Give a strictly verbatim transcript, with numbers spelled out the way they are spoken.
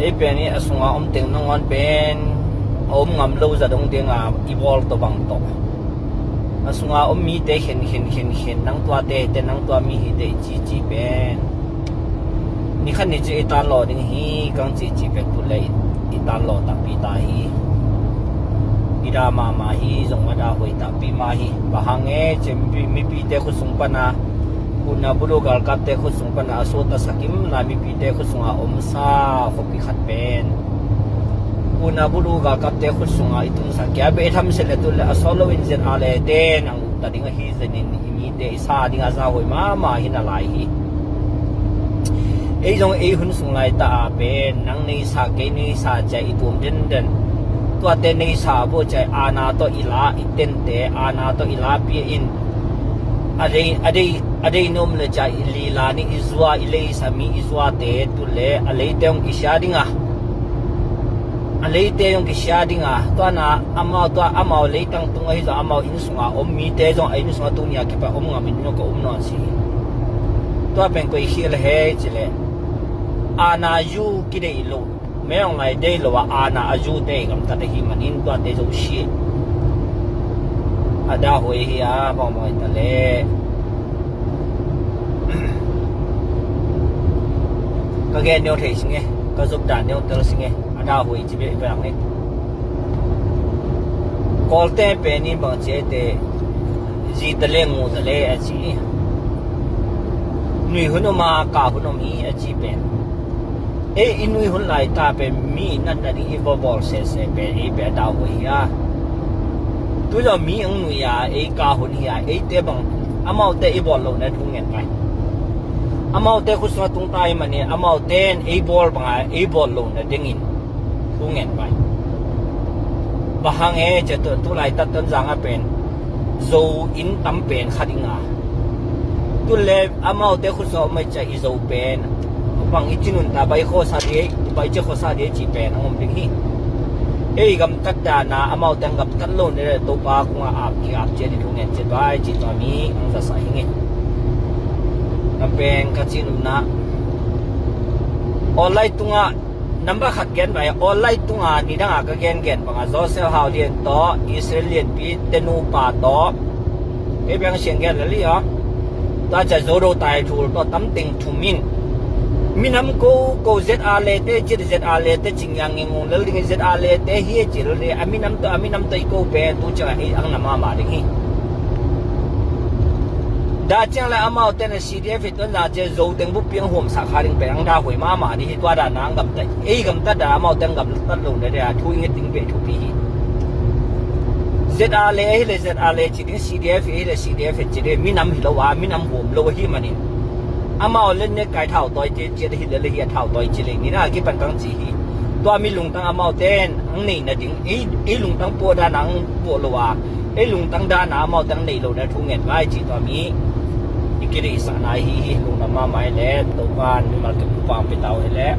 Ei pen i a sunga om teng nangawn pen a om ngam lo za dong dinga i bawl tawh bang tawh a sunga om mite khen khen khen khen, nang tuate te, nang tua mi hite i ci ci pen ni khat ni ci i tan law ding hi kang ci ci pen tu le i tan law takpi ta hi. I da mahmah hi, zong a da huai takpi mah hi. Bang hang e ci mipite khut sung pana, kuna bulu galkapte khut sung pana a sawt a sakim la mipite khut sunga omsa khuapi khat pen kuna bulu galkapte khut sunga i tungsa kia beh tham se le tu le a sawt loin Z R le te nang ta ding ahi zenin i mite i sa ding a za huai mahmah hi na lai hi. Ei zong ei hun sung lai ta a pen nang neisa kei neisa cia i tuam denden. Tuate neisa bo cia a na tawh i la i tente a na tawh i la pia in a dei a dei a dei nom le cia i lila ni i zua i leisa mi i zuate tu le a leite hong kisia dinga a leite hong kisia dinga tua na amau tua amau leitang tung ahi zong amau inn sunga om mite zong a inn sunga tu nia kipa om ngam in zong ka om nawn si. Tua pen koi khial he cile a na zu kidei lo. Mei hong lai dei lo a ana a zute gamtat ahi manin tuate zo si a da huai hi a bawngmawng ta le. Ka gen neu thei singe, ka zop dan neu tel singe, a da huai ci beh bang e. Kawlte pen i bang ci e te zi ta le ngu ta le a ci. Nui hun om a ka hun om hi a ci pen. Ei i nui hun lai ta pen mi natna ding i va bawl sese pen ei pen a da huai hi a. Tu lo mi ang nui a ei ka hun hi a eite bang amaute i bawl lo na thu ngen pai. Amaute khut sunga tung ta i mani amaute ei bawl banga ei bawl lo na dingin thu ngen pai. Bang hang e cia tu lai tat ton zanga pen zo in tam pen kha dinga. Tu le amaute khut sunga mai cia i zo pen bang i cinun ta bai khosa di bai cia khosa di ci pen ang om ding hi. Ei gamtat dana amaute ang gamtat lo ne le Topa kunga ap ki ap cia di thu ngen cia bai ci tua mi ang zasa hi nge. Ka pen ka cinun na online tunga number khat gen bai online tunga nidanga ka gen gen banga Joseph Hau Lian tawh Israel Lianpi tenu pa tawh ei beng siang gen lali a. Tua ca zodo tai thul tawh tamteng thumin minam ko ko Z R le te cit Z R le te cingyang ngingung lal ding Z R le te hi cil le a minam tawh a minam tawh i ko pe tu ciang a ei ang na mama ding hi. Da ciang le amau ten a C D F i tuan da cia zo teng bup piang huam sa kha ding pe ang da huai mama ding hi tua da na ang gamta ei gamta da amau ten gamta lo na da thu i nget ding pe thu pi hi. Z R le hi le Z R le ci ding C D F hi le C D F ci ding minam hi lo a minam huam lo hi manin. Amau len ne kai thau toi ci ci hi le le hi a thau toi ci le ni na ki pan kang ci hi. Tua mi lungtang amau ten ang nei na ding ei lungtang po da na ang po lo a ei lungtang da na amau tang nei lo na thu ngen vai ci tua mi. I kiri sa na hi hi lungna ma mai le to pan mi mal tu pa pe tau hi le.